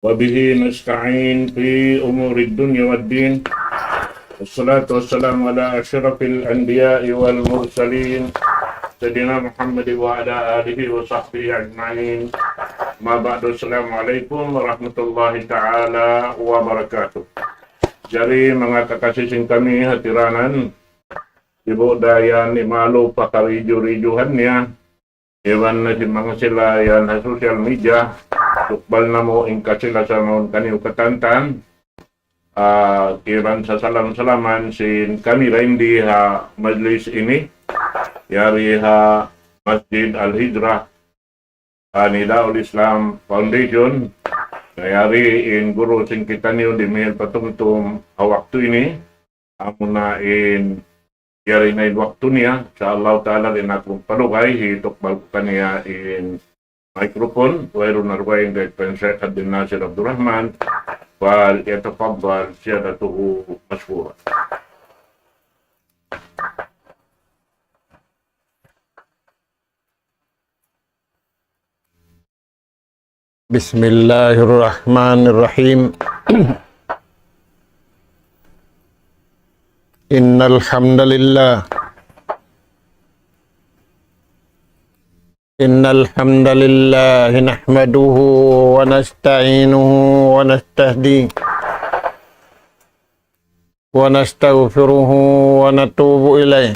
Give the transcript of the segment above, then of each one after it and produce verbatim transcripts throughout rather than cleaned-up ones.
وبه نستعين في أمور الدنيا والدين. والصلاة والسلام على أشرف الأنبياء والمرسلين، سيدنا محمد وعلى آله وصحبه أجمعين. أما بعد، السلام عليكم ورحمة الله تعالى وبركاته. Jari manga kakasi sin kami ha tiranan, ibu dayan imalu pa kariyu-riyuhan niya, iban na sin manga sila yan ha social media, tukbal namu' in kasi-lasa mawn kaniyu katantan, ah, iban sasalam-salaman sin kami dayn di ha majlis ini, yari ha Masjid Al-Hijrah, ha Nidaul Islam Foundation, na yari in guru sin kitaniyu dimihil patumtum ha waktu ini, amuna in yari na in waktu niya, insya Allah ta'ala di' na aku palugay, hitukbal ku kaniya in microphone, wayruun na dugaing kay Sheikh Abdul Nasir Abdul Rahman, فليتفضل سيادته مشكورا. بسم الله الرحمن الرحيم. إن الحمد لله، إن الحمد لله نحمده ونستعينه ونستهديه ونستغفره ونتوب إليه.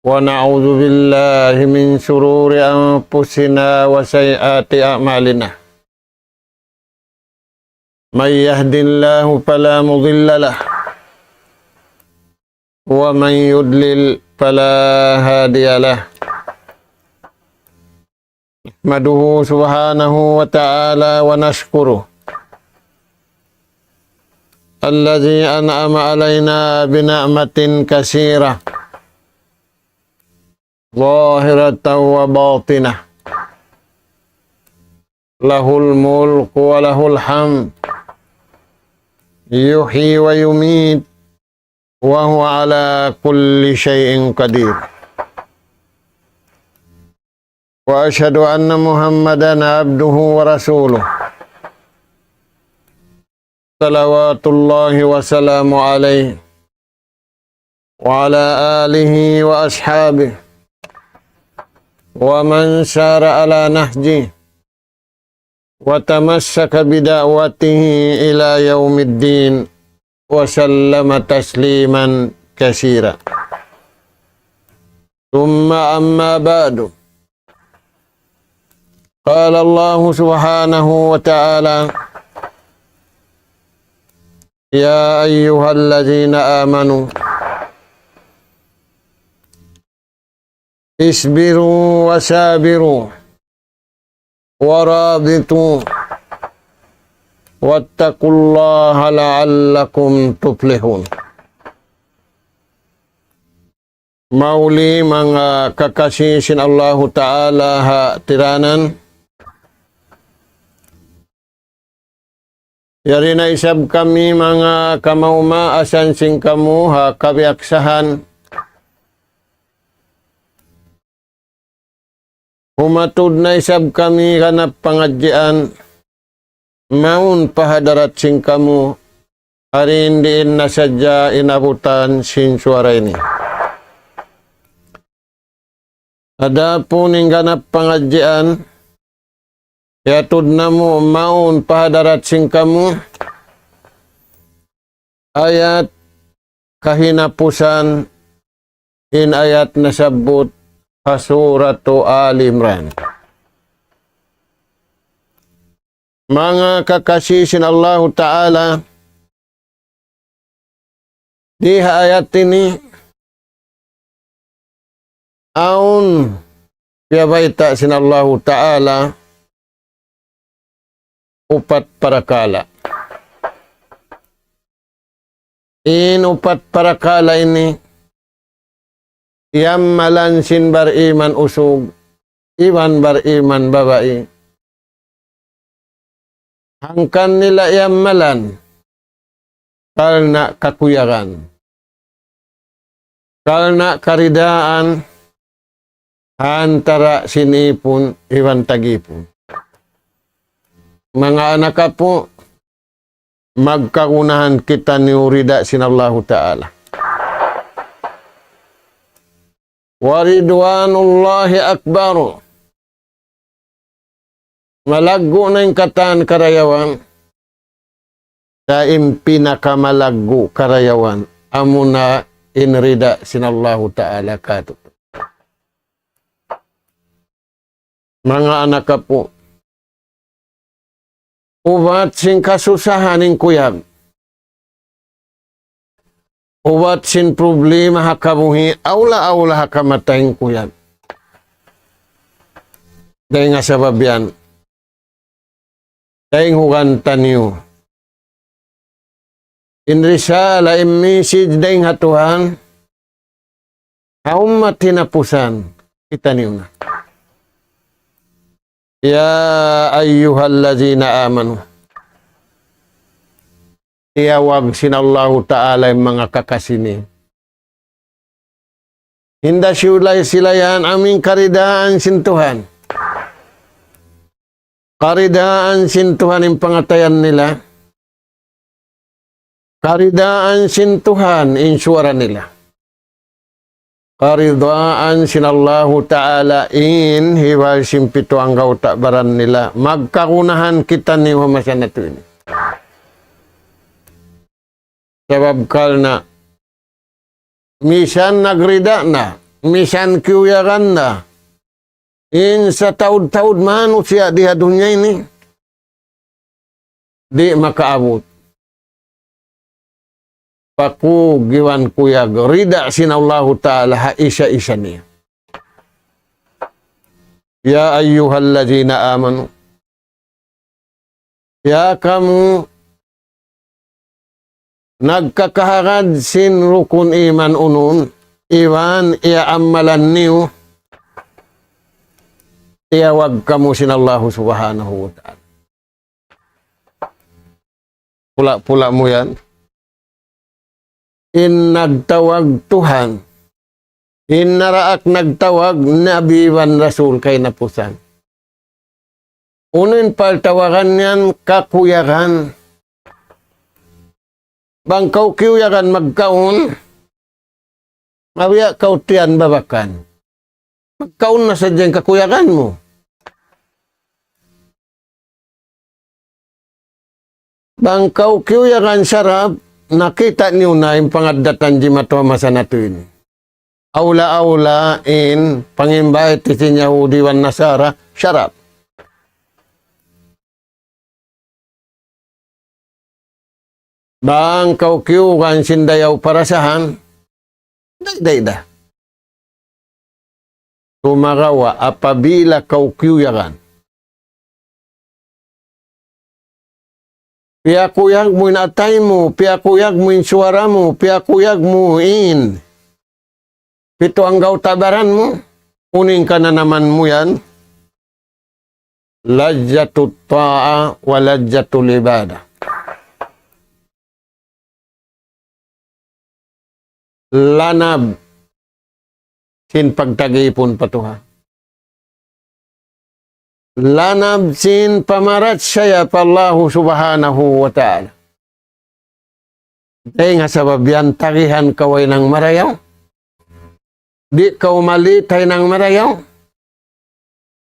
ونعوذ بالله من شرور أنفسنا وسيئات أعمالنا. من يهد الله فلا مضل له، ومن يضلل فلا هادي له. نحمده سبحانه وتعالى ونشكره الذي أنعم علينا بنعمة كثيرة ظاهرة وباطنة، له الملك وله الحمد، يحيي ويميت، وهو على كل شيء قدير. وأشهد أن محمدا عبده ورسوله، صلوات الله وسلامه عليه وعلى آله وأصحابه ومن سار على نهجه وتمسك بدعوته إلى يوم الدين وسلم تسليما كثيرا. ثم أما بعد، قال الله سبحانه وتعالى: يا أيها الذين آمنوا اصبروا وصابروا ورابطوا واتقوا الله لعلكم تفلحون. Mauli manga kakasi sin Allahu Ta'ala ha tiranan. Yari na isab kami manga kamaumaasan sin kamu ha kabiyaksahan. Humatud na isab kami ganap pangadjian, mawn pa hadarat sin kamu, hari diin na sadja in abutan sin suwara ini. Adapun in ganap pangadjian, hiyatud namu' mawn pa hadarat sin kamu, ayat kahinapusan in ayat nasabbut ha Suratu Ali Imran. Manga kakasi sin Allahu Ta'ala, di ha ayat ini, awn piyabayta' sin Allahu Ta'ala upat parakala'. In upat parakala' ini, iyammalan sin bariman usug, iban bariman babai. Hangkan nila iyammalan, karna' kakuyagan, karna' karidaan, ha antara' sin ipun iban tag-ipun. Manga anak apu', magkagunahan kitaniyu rida sin Allahu Ta'ala. ورضوان الله أكبر. Malaggu' na in katan karayawan. Sa' in pinakamalaggu' karayawan, amuna in rida sin Allahu Ta'ala kātu'. Manga anak apu', ubat sin kasusahan in kuyag. Ubat sin problema ha kabuhi', awla-awla ha kamatay in kuyag. Dayn ha sabab yan, dayn hugan taniyu in risala, in message dayn ha Tuhan, ha ummat hinapusan, kitaniyu na. يا أيها الذين آمنوا. Tiyawag sin Allahu Ta'ala in manga kakasi niya. Hinda sila, sila yan amu in karidaan sin Tuhan. Karidaan sin Tuhan in pangatayan nila. Karidaan sin Tuhan in suwara nila. Karidaan sin Allahu Ta'ala in hibal sin pitu anggawta' baran nila. Magkagunahan kitaniyu ha masa natu' ini. Sabab karna' misan nagrida na, misan kiyuyagan na, in sataud-taud manusiya' di ha dunya ini, di' makaabut pa kug iban kuyag rida sin Allahu Ta'ala ha isa-isa niya. يا أيها الذين آمنوا. Ya kamu nagkakahagad sin rukun iman unun, iban iyaamalan niyu, tiyawag kamu sin Allahu Subhanahu wa Ta'ala. Pula-pula mu yan. In nagtawag Tuhan. In naraak nagtawag Nabi iban Rasul kahinapusan. Unu in paltawagan niyan? Kakuyagan. Bang kaw kiyuyagan magkaun, mabiya' kaw tiyan babakan. Magkaun na sadja in kakuyagan mu. Bang kaw kiyuyagan sarap, nakita' niyu na in pangaddatan jimatu ha masa natu' ini. Awla-awla in pangimbay ti sin Yahudi iban Nasara, sarap. Bang kaw kiyugan sin dayaw parasahan, day-day da. Sumagawa' apabila kaw kiyuyagan, piyakuyag mu in atay mu, piyakuyag mu in suwara mu, piyakuyag mu in pitu anggawta' baran mu, unu in kananaman mu yan? لذة الطاعة ولذة العبادة. Lanab sin pagtagipun pa Tuhan. Lanab sin pamarachaya pa Allahu Subhanahu wa Ta'ala. Dayn ha sabab yan tagihan kaw hinang marayaw. Di' kaw malit hinang marayaw.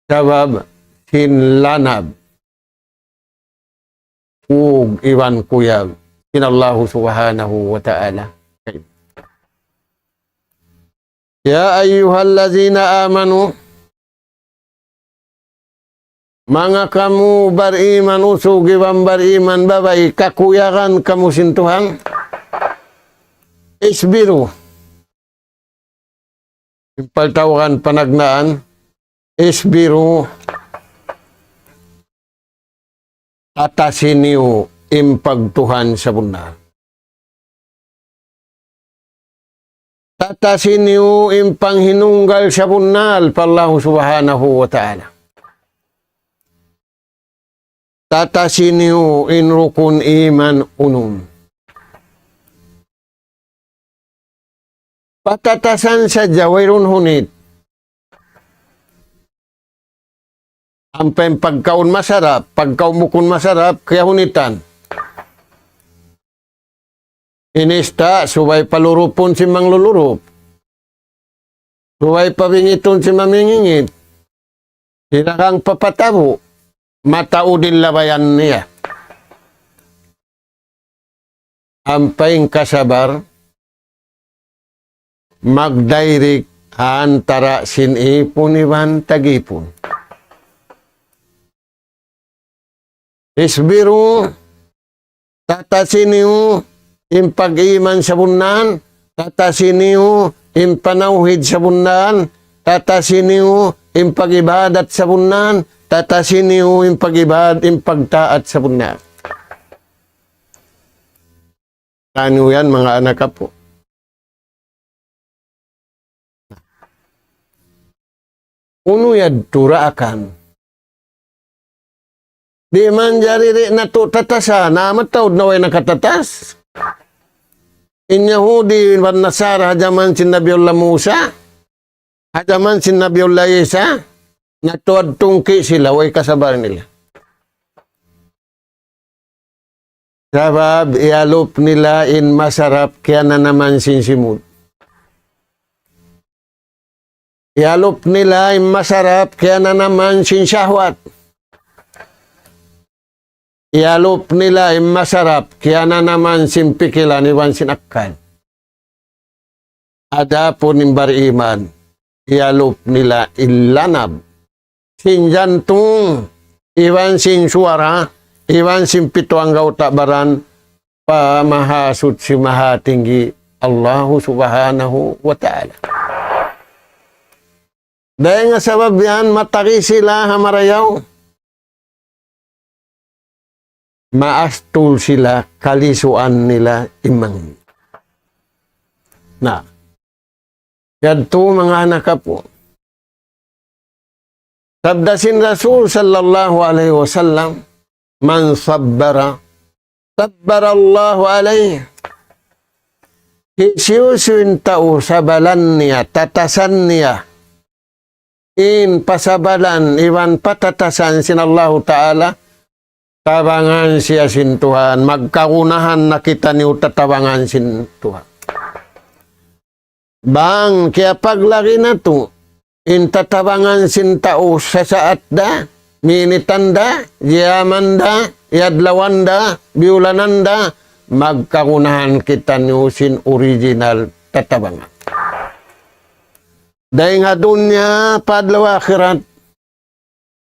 Sabab sin lanab kug iban kuyag sin Allahu Subhanahu wa Ta'ala. يا أيها الذين آمنوا. Manga kamu bariman usug iban bariman babai, kakuyagan kamu sin Tuhan. اصبروا. In paltawagan panagnaan, اصبروا. Tatasi niyu in pagtuhan sabunnal. Tatasi niyu in panghinunggal sabunnal pa Allahu Subhanahu wa Ta'ala. Tatasi niyu in rukun iman unum. Patatasan sadja, wayruun hunit. Ampa in pagkaun masarap, pagkaun bukun masarap, kiyahunitan. Inista, subay palurupun sin manglulurup. Subay pabingitun sin mamingingit. Hinarang papatabu, mataud in labayan niya. Ampa in kasabar, magdairik ha antara sin ipun iban tag-ipun. Isbiru, tatasi niyu in pag-iman sabunnal, tatasi niyu in panawhid sabunnal, tatasi niyu in pag-ibadat sabunnal, tatasi niyu in pag-ibad-, in pagtaat sabunnal. Taniyu yan, manga anak apu. Unu yadtu raakan? Di' manjari di' natu' tatasan, na mataud na way nakatatas. In Yahudi iban Nasara ha jaman sin Nabiullah Musa, ha jaman sin Nabiullah Isa, natuad tungki' sila, way kasabar nila. Sabab iyalup nila in masarap kiyananaman sin simud. Iyalup nila in masarap kiyananaman sin shahwat. Iyalup nila in masarap kiyananaman sin pikilan iban sin akkal. Adapun in bariman, iyalup nila in lanab sin jantung, iban sin suwara, iban sin pitu anggawta' baran, pa Mahasuchi Mahatinggi Allahu Subhanahu wa Ta'ala. Dayn ha sabab yan, matagi sila ha marayaw. Maastul sila, kalisuan nila imang. Na, yadtu manga anak apu. Sabda sin Rasul sallallahu alayhi wasallam, "Man sabbara, sabbara Allahu alayh." Hisiyu-siyu in tau sabalan niya, tatasan niya in pasabalan iban patatasan sin Allahu Ta'ala, tabangan siya sin Tuhan, magkagunahan na kitaniyu tatabangan sin Tuhan. Bang kiyapaglagi natu' in tatabangan sin tau sasaat da, minitan da, jiyaman da, iyadlawan da, biyulanan da, magkagunahan kitaniyu sin original tatabangan. Dayn ha dunya pa adlaw akhirat,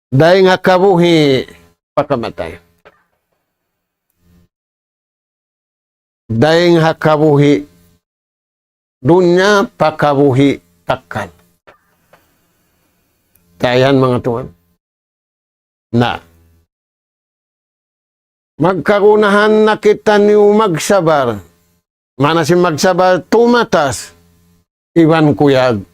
dayn ha kabuhi' pa kamatay. Dayn ha kabuhi' dunya pa kabuhi' takkal. Tayan manga tuwan. Na. Magkagunahan na kitaniyu magsabar. Maana sin magsabar, tumatas iban kuyag.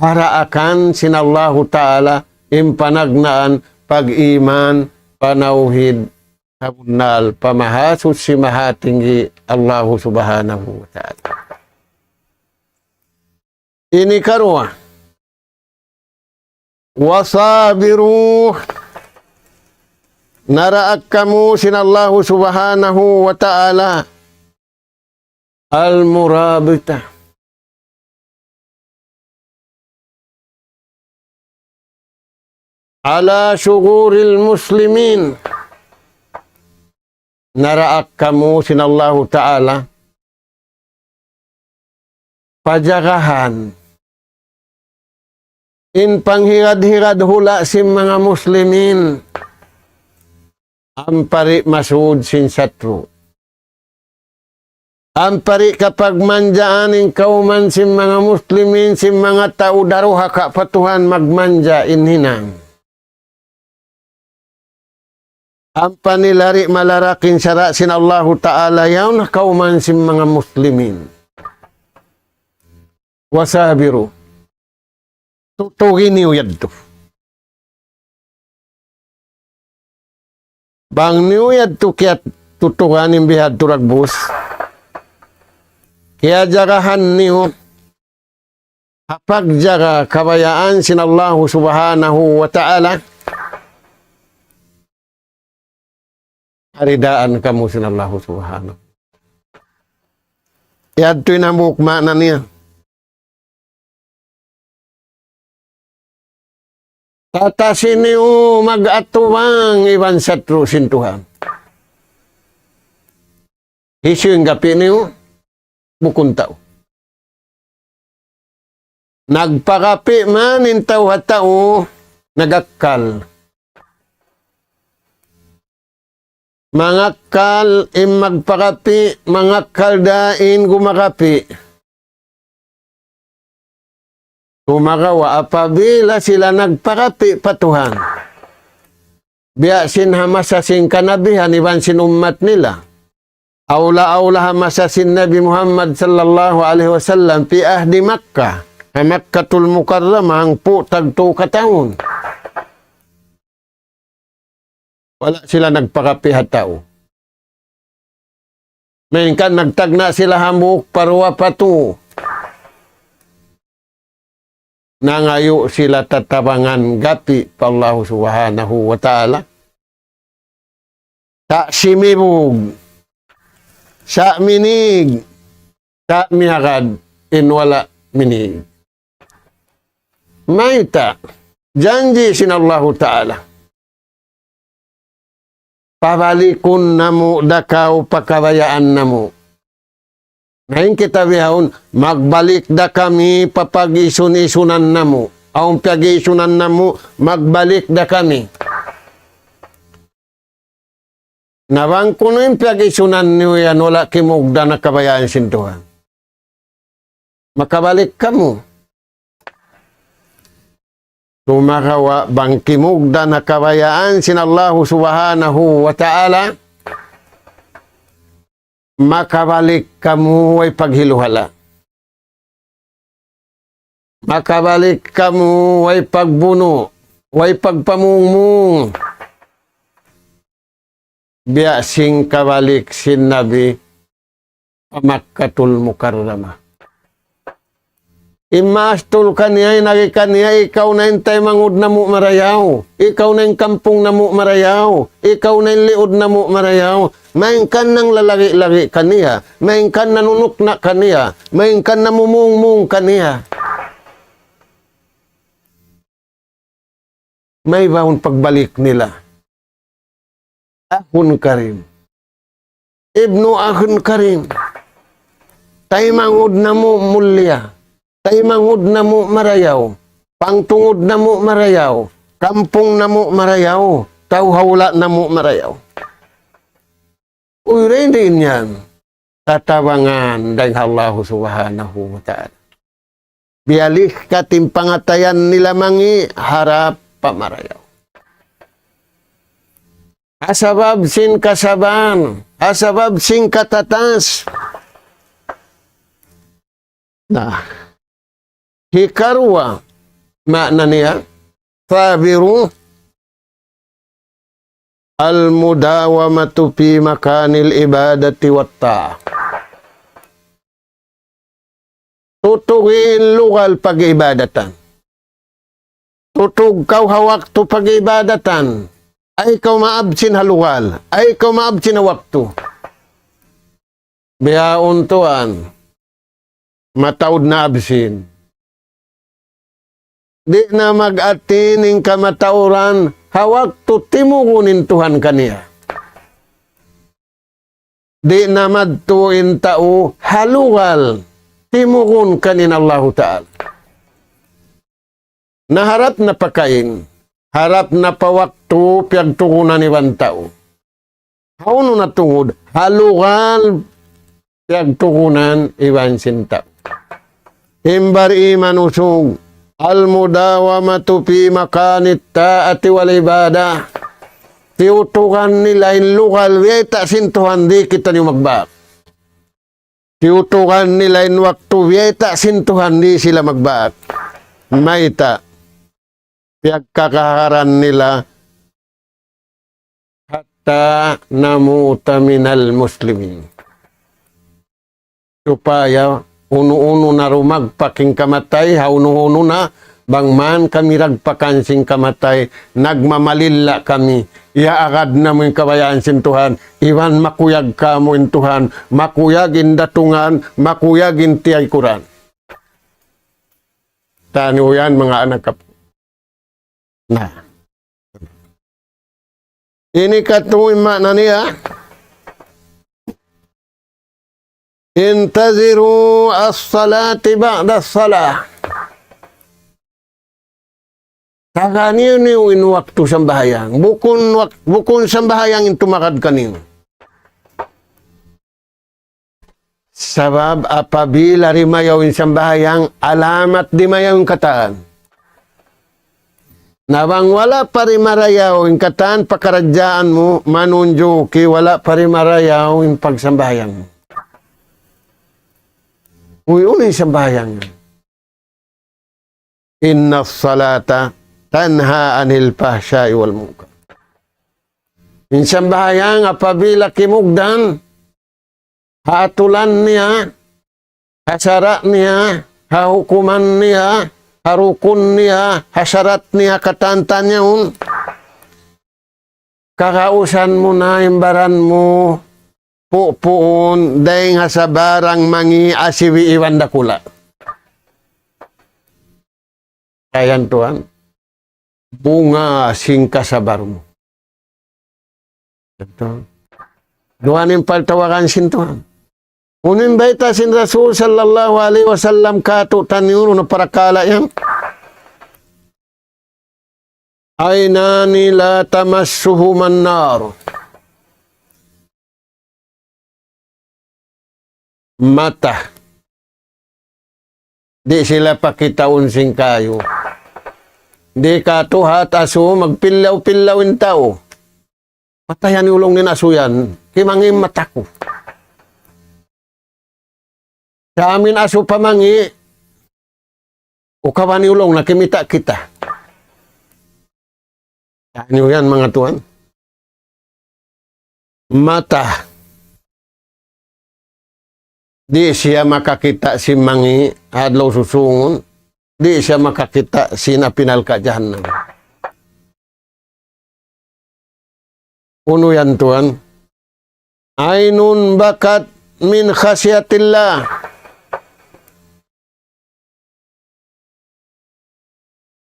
Ha daakan sin Allahu Ta'ala in panagnaan, pag-iman, panawhid, sabunnal, pa Mahasuchi Mahatinggi Allahu Subhanahu wa Ta'ala. Ini karuwa. Wasabiru. Naraak kamu sin Allahu Subhanahu wa Ta'ala. Al-murabita. Ala shururil muslimin. Naraak kamu sin Allahu Ta'ala pajagahan in panghigad-higad hula' sin manga muslimin, ampa di' masud sin satru'. Ampa di' kapagmanjaan in kawman sin manga muslimin, sin manga tau daruhaka pa Tuhan, magmanja in hinang. Ampa nila di' malarak in sara' sin Allahu Ta'ala yaun ha kawman sin manga muslimin. Wasabiru. Tutugi niyu yadtu. Bang niyu yadtu kiyatutugan in bihadtu dagbus, kiyajagahan niyu ha pagjaga kabayaan sin Allahu Subhanahu wa Ta'ala, Aridaan kamu sin Allahu Subhanahu. Yadtu in hambuuk maana niya. Tatasi niyu mag-atubang iban satru' sin Tuhan. Hisiyu in gapi' niyu? Bukun tau. Nagpagapi' man in tau ha tau, nagakkal. Mangakkal in magpagapi', mangakkal da in gumagapi'. Sumagawa' apabila sila nagpagapi' pa Tuhan, biya' sin ha masa sin kanabihan iban sin ummat nila. Awla-awla ha masa sin Nabi Muhammad sallallahu alayhi wasallam, fi ahdi Makkah, ha Makkatul Mukarramah, hangpu' tagtu katahun. Wala' sila nagpagapi' ha tau. Malayngkan nagtagna' sila hambuuk pa duwa pa tū. Nangayu' sila tatabangan gapi' pa Allahu Subhanahu wa Ta'ala. Sa' simibug, sa' minig, sa' miyagad in wala' minig. Mayta', janji' sin Allahu Ta'ala. Pabalikun namu' da kaw pa kabayaan namu'. Na in kita bihaun, magbalik da kami pa pag-isun-isunan namu'. Awn piyag-isunan namu', magbalik da kami. Na bang kunu' in piyag-isunan niyu yan, wala' kimugdan ha kabayaan sin Tuhan. Makabalik kamu. Sumagawa' bang kimugdan ha kabayaan sin Allahu Subhanahu wa Ta'ala, makabalik kamu way paghiluhala'. Makabalik kamu way pagbunu', way pagpamungmung. Biya' sin kabalik sin Nabi pa Makkatul Mukarramah. In maastul kaniya, in agi kaniya, ikaw na in taymanghud namu' marayaw, ikaw na in kampung namu' marayaw, ikaw na in liud namu' marayaw. Malayngkan nanglalawi'-lawi' kaniya, malayngkan nanunukna' kaniya, malayngkan namumungmung kaniya. Maybaun pagbalik nila. Akhun karim. Ibnu akhun karim. Taymanghud namu' mulia. Taymanghud namu' marayaw. Pangtungud namu' marayaw. Kampung namu' marayaw. Tau ha hula' namu' marayaw. Uy, dayn di yan. Tatabangan dayn ha Allahu Subhanahu wa Ta'ala. Biyalikat in pangatayan nila mangi' harap pa marayaw. Ha sabab sin kasabaan, ha sabab sin katatas. Na, hikaruwa, maana niya, sabiru al-mudawamatu fi makanil ibadati wat ta'ah. Tutug in lugal pag-ibadatan. Tutug kaw ha waktu pag-ibadatan. Ayaw kaw maabsin ha lugal. Ayaw kaw maabsin ha waktu. Bihaun tuwan, mataud na absin. Di' na mag-atin in kamatauran ha waktu timugun in Tuhan kaniya. Di' na madtu in tau ha lugal timugun kaniya in Allahu Ta'ala. Na harap na pa kain, harap na pa waktu piyagtugunan iban tau. Hawnu na tungud, ha lugal piyagtugunan iban sin tau. In bariman usug, al-mudawamatu fi makanit ta'ati wal ibadah. Tiyutugan nila in lugal, wayta' sin Tuhan di' kitaniyu magbak. Tiyutugan nila in waktu, wayta' sin Tuhan di' sila magbak. Mayta', piyagkakahagaran nila, hatta namuta minal muslimin. Supaya unu-unu na rumagpak in kamatay, ha unu-unu na Bang man kami dagpakan sin kamatay, nagmamalilla kami. Iyaagad namu' in kabayaan sin Tuhan, iban makuyag kamu in Tuhan, makuyag in datungan, makuyag in tiyaykuran. Taniyu yan, manga anak kap-, na. Ini katu' in maana niya. انتظروا الصلاة بعد الصلاة. Taga niyu-niyu in waktu sambahayang. Bukun wak-, bukun sambahayang in tumagad kaniyu. Sabab apabila dimayaw in sambahayang, alamat dimayaw in katan. Na bang wala' pa dimarayaw in katan pakaradjaan mu, manunjuki wala' pa dimarayaw in pagsambahayang mu. Uy, unu in sambahayang? إن الصلاة تنهى عن الفحشاء والمنكر. In sambahayang apabila kimugdan, ha atulan niya, ha sara' niya, ha hukuman niya, ha rukun niya, ha sarat niya, katan-katan yaun. Kagausan mu na in baran mu, pu-, puun, dayng ha sabarang mangi' asibi' iban dakula'. Ayan Tuhan, bunga sin kasabar mu. Ito. Duwa in pagtawagan sin Tuhan. Unu in bayta' sin Rasul sallallahu alayhi wasallam kātu'niyu na parakala' yan? عينان لا تمسهما النار. Mata. Di' sila pakitaun sin kayu. Di' katuhat asu magpillaw-pillaw in tau. Patayan in ulung niya in asu yan. Kimangi' in mata ku. Sa amin asu pamangi', ukaban in ulung na kimita' kita. Yan yan, manga tuwan. Mata. Di' siya makakita' sin mangi' adlaw susūngun. Di' siya makakita' sin api narka' jahannam. Unu yan, tuwan? عين بكت من خشية الله.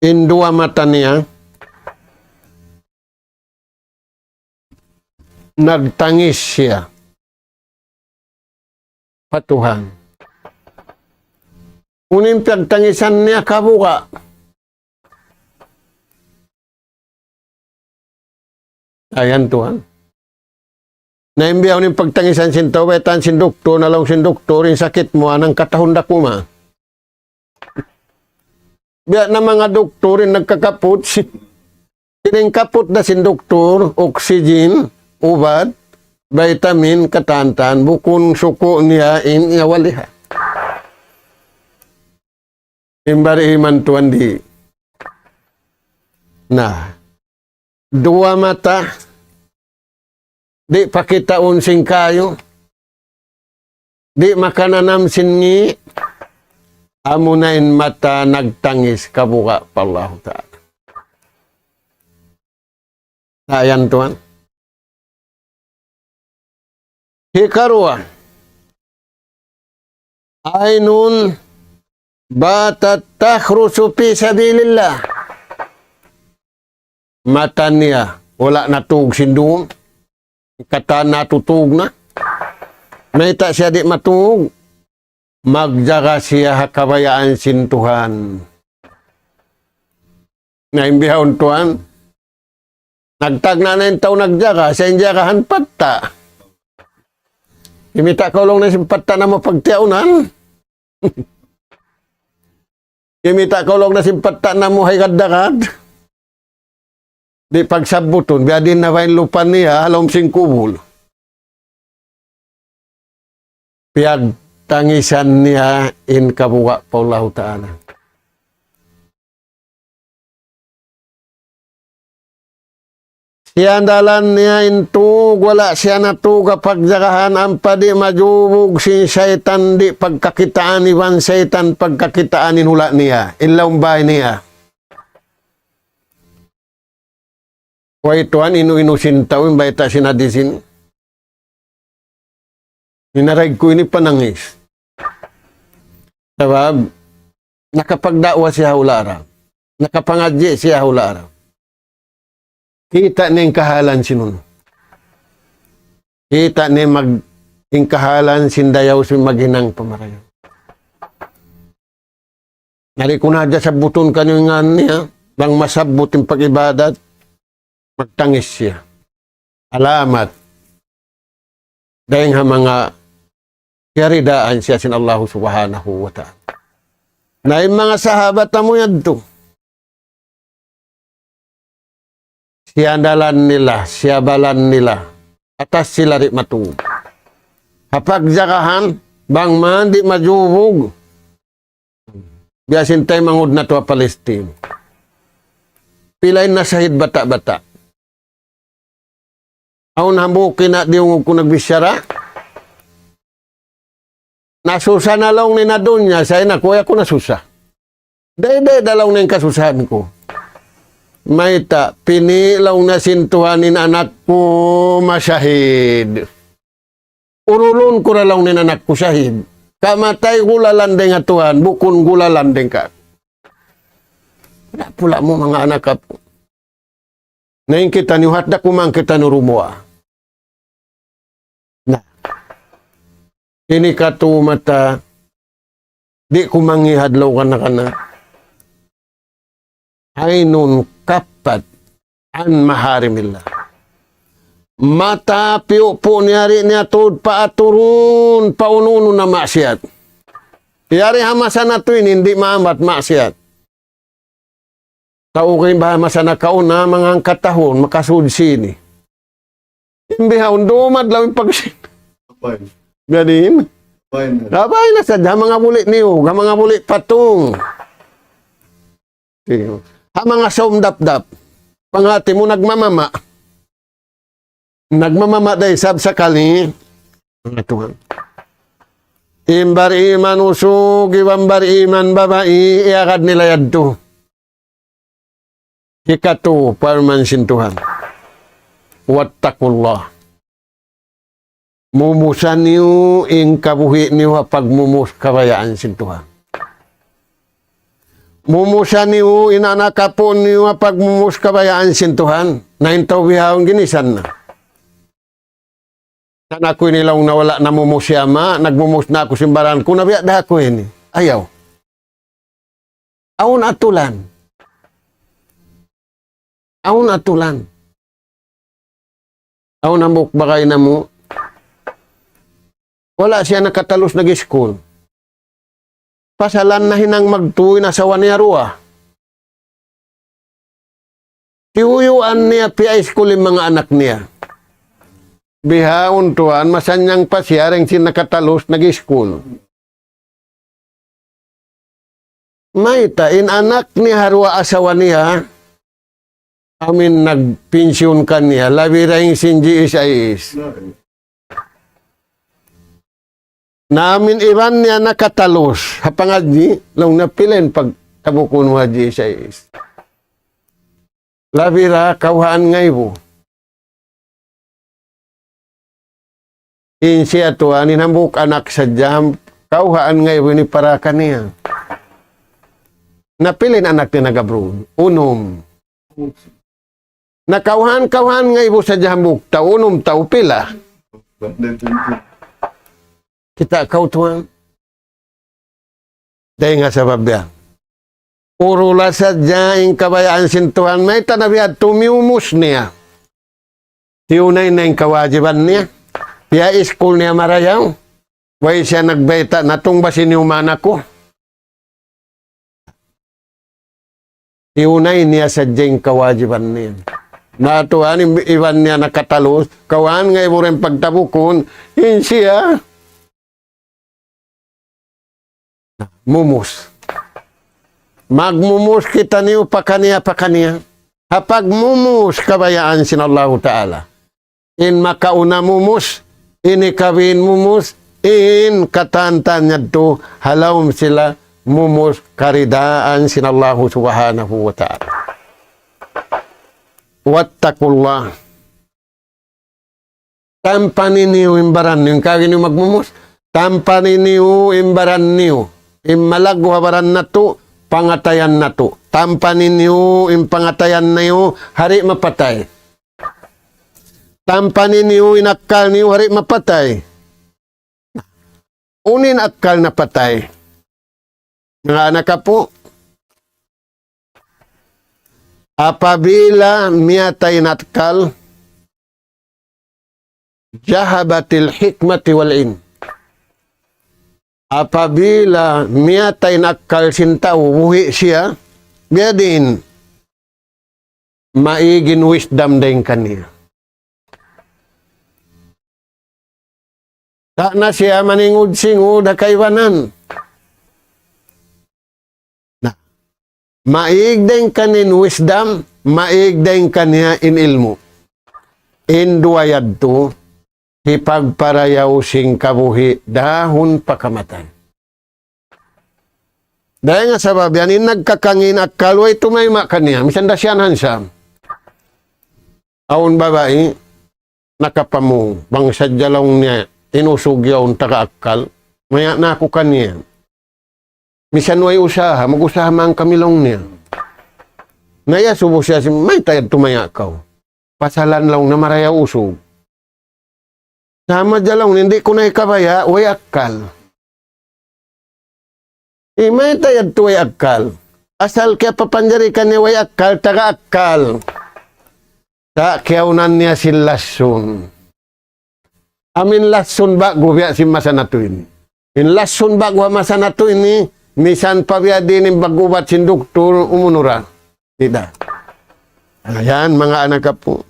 In duwa mata niya, nagtangis siya pa Tuhan. Unu in piyagtangisan niya? Kabuga'. Ayan, tuwan. Na in biya' unu in pagtangisan sin tau, baytaan sin doktor, na laung sin doktor, in sakit mu, anan katahun dakuma'. Biya' na manga doktor in nagkakaput, si-, in kaput da sin doktor, oxygen, ubat, vitamin, katan-katan, bukun suku' niya in iyawaliha. In bariman, tuwan, di'. Na, duwa mata, di' pakitaun sin kayu, di' makananam sin ngi', amuna in mata nagtangis kabuga' pa Allahu Ta'ala. Ayan, tuwan. Hikaruwa, عين باتت تحرس في سبيل الله. Mata niya, wala' natug sin dum. Katan natutug na. Mayta' siya di' matug? Magjaga siya ha kabayaan sin Tuhan. Na in bihaun, tuwan, nagtagna' na in tau nagjaga, sa' in jagahan patta'. Kimita' kaw laung niya sin patta' namu' pagtiyaunan. Kimita' kaw laung niya sin patta' namu' ha higad-dagad. Di' pagsabbutun, biya' diin na ba in lupa niya, ha lawm sin kubul. Piyagtangisan niya in kabuga' pa Allahu Ta'ala. Siyandalan niya in tug, wala' siya natug ha pagjagahan, ampa di' majubug sin saytan, di' pagkakitaan iban saytan pagkakitaan in hula' niya, in lawm bay niya. Way tuwan, inu-inu sin tau, in bayta' sin hadis ini. Hinarag ku ini panangis. Sabab, nakapagda'wa siya ha hula' Arab. Nakapangadji' siya ha hula' Arab. Kita' niya in kahalan sin unu. Kita' niya mag-, in kahalan sin dayaw sin maghinang pamarayaw. Na di' ku na hadja sabbutun kaniyu in ngan niya, bang masabbut in pag-ibadat, magtangis siya. Alamat. Dayng ha manga kiyaridaan siya sin Allahu Subhanahu wa Ta'ala. Na in manga sahabat amu yadtu. Siyandalan nila, siyabalan nila. Atas sila di' matug. Ha pagjagahan, bang man di' majubug. Biya' sin taymanghud natu' ha Palestine. Pila in nasahid bata'-bata'. Awn hambuuk ina' diyungug ku nagbichara. Nasusa na laung niya in dunya, sa' in aku, way aku nasusa. Dayday da laung niya in kasusahan ku. Mayta', pini' laung niya sin Tuhan in anak ku masahid. Urulun ku ra laung niya in anak ku sahid. Kamatay gulalan dayng ha Tuhan, bukun gulalan dayng ka. Wala' pula mu manga anak apu. Na in kitaniyu hat da kuman kitaniyu rumuwa. Na. Ini katu mata, di' ku mangi' ha adlaw kana-kana. Aynun kafat an maharimillah. Mata piyupu' niya di' niya tuud paaturun, paununun na maksiyat. Yari ha masa natu' ini, di' maambat maksiyat. Tau kay ba masa nakauna, manga hangka tahun, makasud sini. In bihaun, dumadlaw in pagsin. Apay. Ganin. Apay na. Apay na sadja, ha manga buli' niyug, ha manga buli' patung. Sige. Ha manga saum dapdap. Panghati mu nagmamama. Nagmamama da isab sakali. Manga Tuhan. In bariman usug, iban bariman babai, iyagad nila yadtu. Hikatu, parman sin Tuhan. واتقوا الله. Mumusa niyu in kabuhi' niyu ha pagmumus kabayaan sin Tuhan. Mumusa niyu in anak apu' niyu ha pagmumus kabayaan sin Tuhan. Na in tau bihaun ginisan na. Sa' na aku ini laung na wala' namumus hi ama', nagmumus na aku sin baran ku, na biya' da aku ini. Ayaw. Awn atulan. Awn atulan. Awn hambuuk bagay namu'. Wala' siya nakatalus nag-iskul. Pasalan nahinang magtuy in asawa niya duwa. Tiyuyuan niya piya-iskul in manga anak niya. Bihaun tuwan, masannyang pa siya dayng sin nakatalus nag-iskul. Mayta' in anak niya ha duwa asawa niya, amin nagpinsiyun kaniya, labi dayng sin G S I S. Na amin iban niya nakatalus ha pangadji', laung niya pila in pagtabukun mu ha G S I S. Labi ra kawhaan ngaibu. In siya tuwan, in hambuuk anak sadja, kawhaan ngaibu ini para kaniya. Na pila in anak niya nag-abroad? Unum. Na kawhaan, kawhaan ngaibu sadja hambuuk tau, unum tau pila. Kita' kaw tuwan. Dayng ha sabab yan. Urula sadja in kabayaan sin Tuhan, mayta' na biya' tumiumus niya. Tiyunay na in kawajiban niya. Piya-iskul niya marayaw. Way siya nagbayta' na tung ba sin iyu man aku. Tiyunay niya sadja in kawajiban niya. Na tuwan in iban niya nakatalus, kawhaan ngaibu ra in pagtabukun, in siya mumus. Magmumus kitaniyu pakaniya-pakaniya. Ha pagmumus kabayaan sin Allahu Ta'ala. In makauna mumus, in ikabin mumus, in katantan yadtu, ha lawm sila mumus karidaan sin Allahu Subhanahu wa Ta'ala. واتقوا الله. Tampani niyu in baran niyu, in kari niyu magmumus. Tampani niyu in baran niyu. In malaggu' ha baran natu', pangatayan natu'. Tampani niyu in pangatayan niyu, ha di' mapatay. Tampani niyu in akkal niyu, ha di' mapatay. Unu in akkal napatay? Manga anak apu', apabila miyatay in akkal, ذهبت الحكمة والعلم. Apabila miyatay in akkal sin tau, buhi' siya, biyadiin, maig in wisdom dayn kaniya. Sa' na siya maningud-singud ha kaibanan. Na, maig dayn kaniya in wisdom, maig dayn kaniya in ilmu'. In duwa yadtu, hipagparayaw sin kabuhi' dahun pa kamatay. Dayn ha sabab yan, in nagkakangi' in akkal, way tumayma' kaniya, misan da siya handsome. Awn babai, nakapamung, bang sadja laung niya, in usug yaun taga akkal, maya' na aku kaniya. Misan way usaha, mag-usaha man kami laung niya. Na iyasubu siya sin, mayta' yadtu maya' kaw? Pasalan laung niya marayaw usug. Sama ja laung niya, di' ku na hikabaya', way akkal. Eh, mayta' yadtu way akkal? Asal kiyapapanjari kaniya way akkal, taga akkal. Sa' kiyaunan niya sin lasun. Amu in lasun ba'gu biya' sin masa natu' ini. In lasun ba'gu ha masa natu' ini, misan pa biya' diin in pag-ubat sin duktur, umunu ra. Di' da. Ayan, manga anak apu'.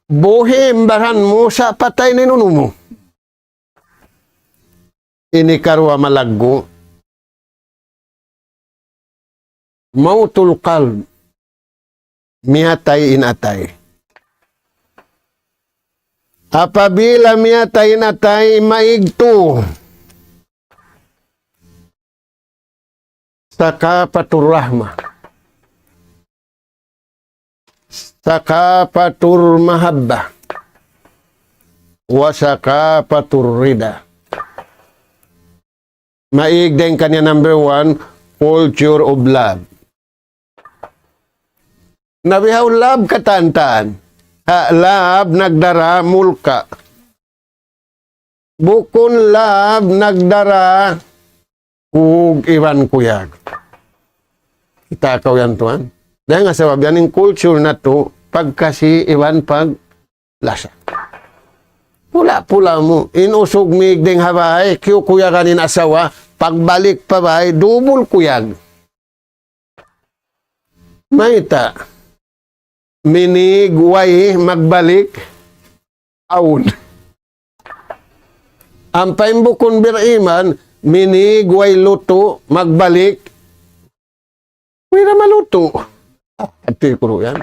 Buhi' in baran mu sa' patay na in unu mu. Ini karuwa malaggu'. موت القلب. Miyatay in atay. Apabila miyatay in atay, maig tu. ثقافة الرحمة. ثقافة المحبة. وثقافة الرضا. Maig dayn kaniya number one, culture of love. Na bihaun love katan-katan. Ha, love nagdara mulka'. Bukun love nagdara kug iban kuyag. Kita' kaw yan, tuwan. Dayn ha sabab yan in culture natu', pagkasi iban paglasa. Pula-pula mu, in usug mig dayn ha bay, kiyukuyagan in asawa, pagbalik pa bay, dubul kuyag. Mayta'? Minig way magbalik, awn. Ampa in bukun beriman, minig way lutu', magbalik, way da malutu'. Ah, hati ku yan.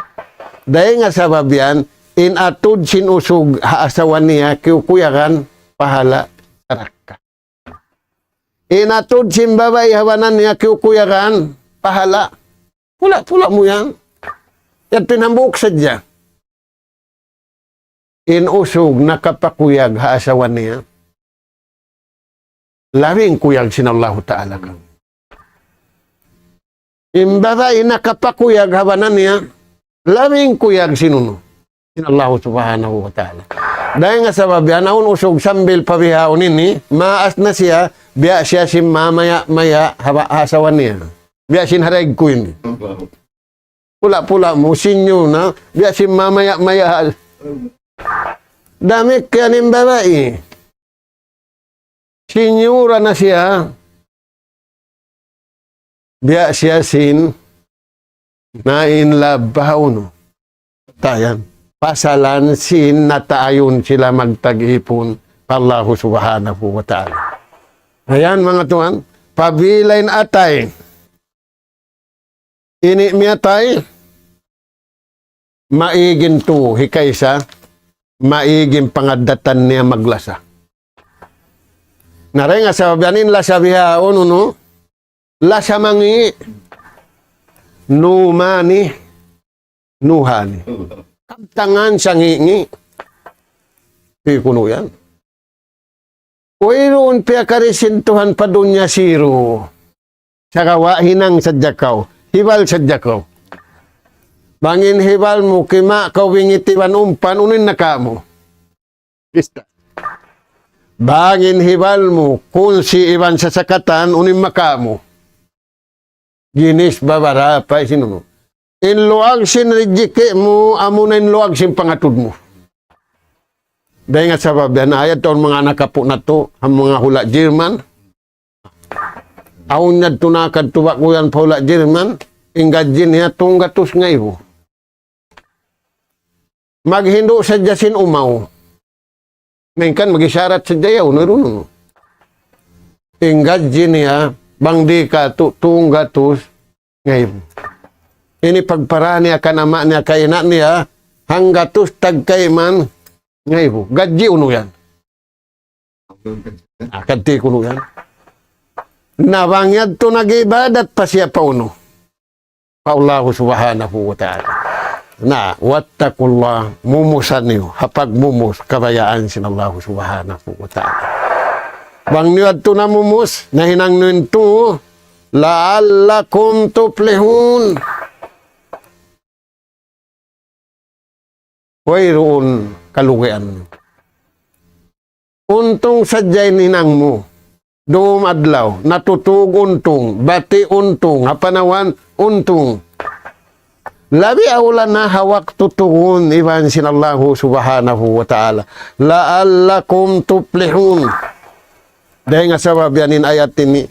Dayn ha sabab yan, in atud sin usug ha asawa niya, kiyukuyagan, pahala', sarakka. In atud sin babai ha bana niya kiyukuyagan, pahala'. Pula-pula mu yan. Yadtu in hambuuk sadja. In usug nakapakuyag ha asawa niya, labi in kuyag sin Allahu Ta'ala kaniya. In babai nakapakuyag ha bana niya, labi in kuyag sin unu? Sin Allahu Subhanahu wa Ta'ala. Dayn ha sabab yan, awn usug sambil pa bihaun ini, maas na siya, biya' siya sin mamaya-maya ha ba-, ha asawa niya. Biya' sin ha daig ku ini. Pula-pula mu, sinyu na, biya' sin mamaya-maya ha. Damikkiyan in babai. Sinyura na siya, biya' siya sin na-in love pa ha unu. Tayan. Pasalan sin nataayun sila magtag-ipun pa Allahu Subhanahu wa Ta'ala. Ayan, manga tuwan, pabila in atay ini miyatay, maig in tu, hikaisa, maig in pangaddatan niya maglasa. Na dayn ha sabab yan in lasa bihaun, unu, lasa mangi', numani, nuhani. Kabtangan sangi'-ngi'. Di' kunu' yan. Wayruun piyakari sin Tuhan pa dunya siru. Sagawa' hinang sadja kaw. Hibal sadja kaw. Bang in hibal mu, kima' kaw bingit iban umpan, unu in nakamu? Bang in hibal mu, kunsi iban sasakatan, unu in makamu? Ginis babarapa isin unu. In luag sin rijiki' mu, amuna in luag sin pangatud mu. Dayn ha sabab yan, ayat taun manga anak apu' natu', ha manga hula' German. Awn yadtu nakadtu bakuyan pa hula' German, in gadji niya tunggatus ngaibu. Maghindu' sadja sin umaw. Malayngkan mag-isyarat sadja yaun, unu, unu. In gadji niya, bang di katu' tunggatus ngaibu. Ini pagpara niya kan ama' niya, kan ina' niya, hanggatus tagkayman ngaibu. Gadji unu yan. Akad ti kunu' yan. Na bang yadtu nag-ibadat pa siya pa unu. Pa Allahu Subhanahu wa Ta'ala. Na, واتقوا الله, mumusan niyu, ha pagmumus, kabayaan sin Allahu Subhanahu wa Ta'ala. Bang niyu yadtu namumus, nahinang niyu in tungu, لعلكم تفلحون. Wayruun kalugian. Untung sadja in hinang mu. Dum adlaw, natutug untung, bati' untung, ha panawan untung. Labi awla na ha waktu tugun iban sin Allahu Subhanahu wa Ta'ala. لعلكم تفلحون. Dayn ha sabab yan in ayat ini,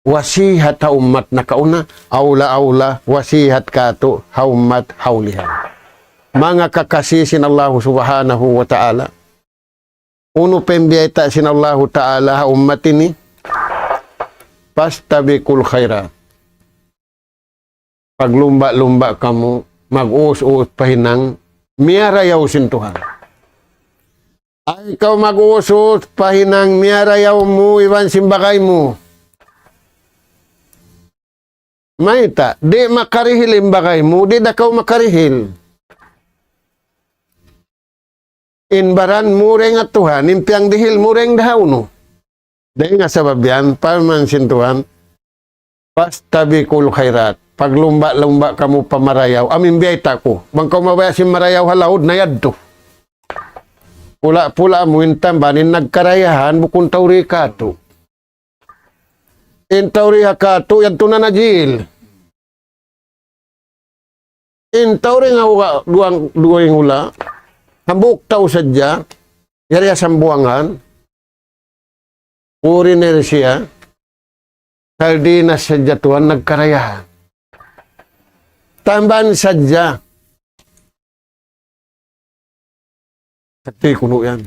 wasihat ha ummat nakauna, awla-awla, wasihat katu' ha ummat ha ulihan. Manga kakasi sin Allahu Subhanahu wa Ta'ala. Unu pa in biyayta' sin Allahu Ta'ala ha ummat ini? فاستبقوا الخيرات. Paglumba'-lumba' kamu, mag-us-us pa hinang, miyarayaw sin Tuhan. Ay kaw mag-us-us pa hinang miyarayaw mu iban sin bagay mu. Mayta', di' makarihil in bagay mu, di' da kaw makarihil. In baran mu dayn ha Tuhan, in piyangdihil mu dayn ha unu. Dayn ha sabab yan, parman sin Tuhan, فاستبقوا الخيرات. Paglumba'-lumba' kamu pa marayaw. Amu in biyayta' ku. Bang kaw mabaya' sin marayaw ha laud na yadtu. Pula-pula mu in tamban in nagkarayahan bukun tau di katu'. In tau di ha katu' yadtu na na jil. In tau di nga uga-, duwang, duwang hula'. Hambuuk tau sadja. Yari ha Sambuwangan. Foreigner siya, sardinas sadja tuwan nagkarayahan. Tamban sadja. Hati kunu' yan.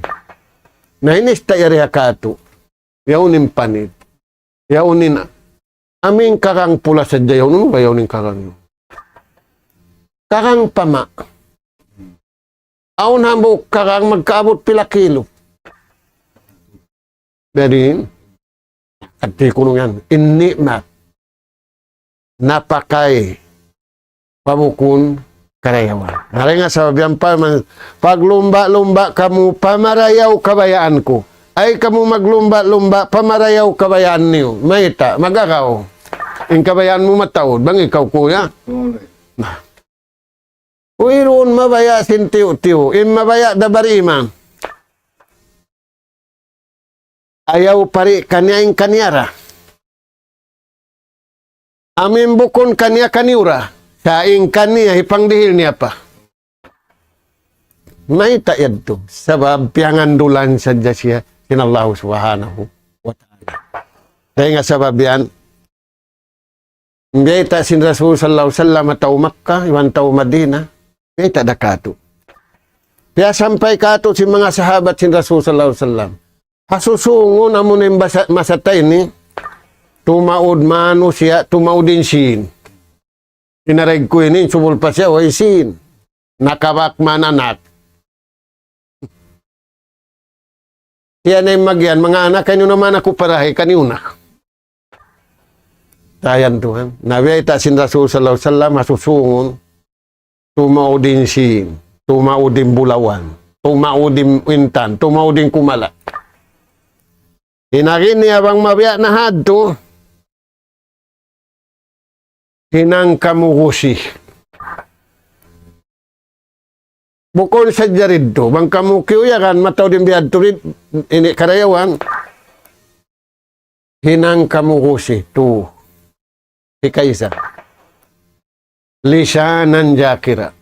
Na ini sta yari ha katu'. Yaun in panit. Yaun in amin karang pula sadja yaun. Unu ba yaun in karang yaun? Karang pama. Awn hambuuk karang magkaabut pila kilo. Jadi, hati kunu' yan, in ni'mat, napakay, pa bukun karayawan. Dayn ha sabab yan parman, paglumba'-lumba' kamu pa marayaw kabayaan ku. Ay kamu maglumba'-lumba' pa marayaw kabayaan niyu. Mayta', mag-agaw. In kabayaan mu mataud, bang ikaw kuya. Na. Wayruun mabaya' sin tiyu'-tiyu'. In mabaya' da bariman. Ayaw pari kaniya in kaniya ra. Amin bukun kaniya kaniyu ra. Sa' in kaniya hipangdihil niya pa. Mayta' yadtu. Sabab piyangandulan sadja siya sin Allahu Subhanahu wa Ta'ala. Dayn ha sabab yan, biyayta' sin Rasul sallallahu alayhi wasallam ha tau Makkah, iban tau Madinah, biyayta' da katu'. Piyasampay katu' sin manga sahabat sin Rasul sallallahu alayhi wasallam. Ha susungun amu na in basa-, masa ta ini, tumaud manusiya', tumaud in sīn. Inarag ku ini, subul pa siya, way sīn. Nakabak man anak. Siya na in magiyan, manga anak, kaniyu na man aku parahi, kaniyu na. Dayn ha yan tuwan. Na biyayta' sin Rasul sallallahu alayhi wasallam, ha susungun. tumaud in sīn, tumaud in bulawan, tumaud in intan, tumaud in kumala. In agi niya bang mabiya' na hadtu, hinang kamu gusi. Bukun sadja didtu, bang kamu kiyuyagan mataud in bihadtu rid-, ini karayawan, hinang kamu gusi, tu. Hikaisa. Lisanan zakira.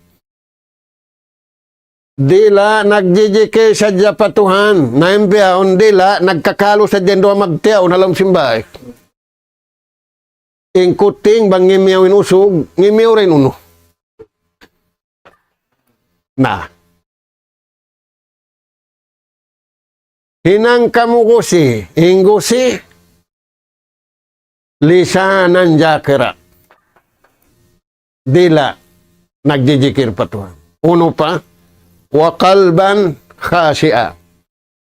Dila' nagjijikil sadja pa Tuhan. Na in bihaun dila' nagkakalu sadja in duwa magtiyaun ha lawm sin bāy. In kuting bang ngimiyaw in usug, ngimiyaw da in unu. Na. Hinang kamu gusi, in gusi, lisanan zakira. Dila' nagjijikil pa Tuhan. Unu pa? Wa qalban khashi'a.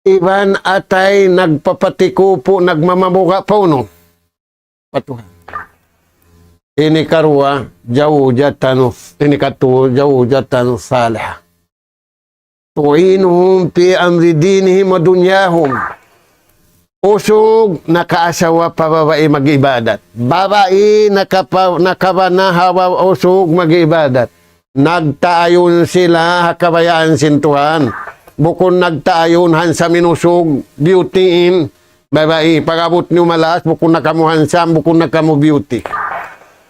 Iban atay nagpapatikupu, nagmamabuga' pa unu? Pa Tuhan. Ini karuwa, zawjatan, ini katu, zawjatan salihah. تعينهم في أمر دينهم ودنياهم. Usug nakaasawa pa babai mag-ibadat. Babai nakapa-, nakabana ha usug mag-ibadat. Nagtaayun sila ha kabayaan sin Tuhan. Bukun nagtaayun handsome in usug, beauty in babai. Pag-abut niyu maas, bukun na kamu handsome, bukun na kamu beauty.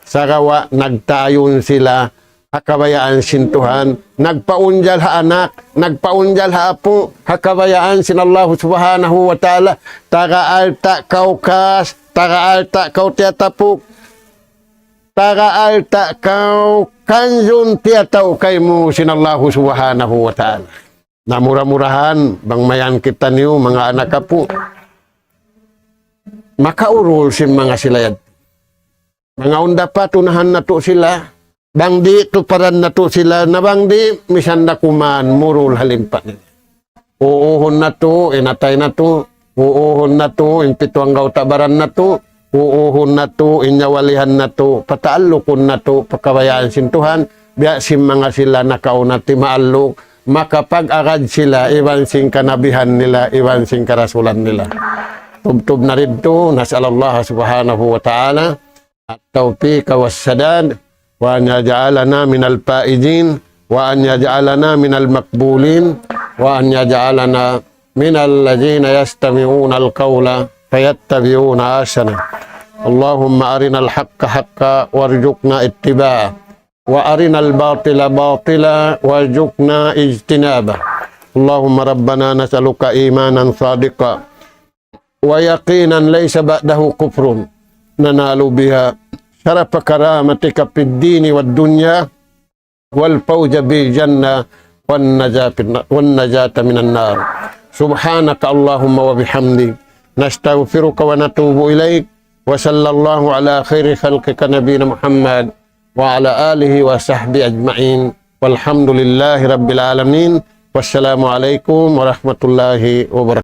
Sagawa' nagtaayun sila ha kabayaan sin Tuhan, nagpaunjal ha anak, nagpaunjal ha apu', ha kabayaan sin Allah Subhanahu wa Ta'ala, taga alta' kaw kas, taga alta' kaw tiyatapuk, taga alta' kaw kanjun tiyatau kaymu sin Allah Subhanahu wa Ta'ala. Na mura-murahan, bang mayan kitaniyu, manga anak apu', makaurul sin manga sila yadtu. Manga unda pa tunahan natu' sila, bang di' tuparan natu' sila, na bang di' misan da kuman murul ha limpa nila. Uuhun natu', in atay natu', uuhun natu', in pitu anggawta' baran natu', uuhun natu', in nyawalihan natu', pataallukun natu', pa kabayaan sin Tuhan, biya' sin manga sila nakauna timaalluk, makapag-agad sila, iban sin kanabihan nila, iban sin karasulan nila. Tubtub na didtu, نسأل الله سبحانه وتعالى التوفيق والسداد، وأن يجعلنا من الفائزين، وأن يجعلنا من المقبولين، وأن يجعلنا من الذين يستمعون القول فيتبعون أحسنه. اللهم أرنا الحق حقا وارزقنا اتباعه، وأرنا الباطل باطلا وارزقنا اجتنابه. اللهم ربنا نسألك إيمانا صادقا ويقينا ليس بعده كفر، ننال بها شرف كرامتك في الدين والدنيا، والفوز بالجنة، والنجاة في الن-، والنجاة من النار. سبحانك اللهم وبحمدك، نستغفرك ونتوب إليك، وصلى الله على خير خلقك نبينا محمد وعلى آله وصحبه أجمعين، والحمد لله رب العالمين، والسلام عليكم ورحمة الله وبركاته.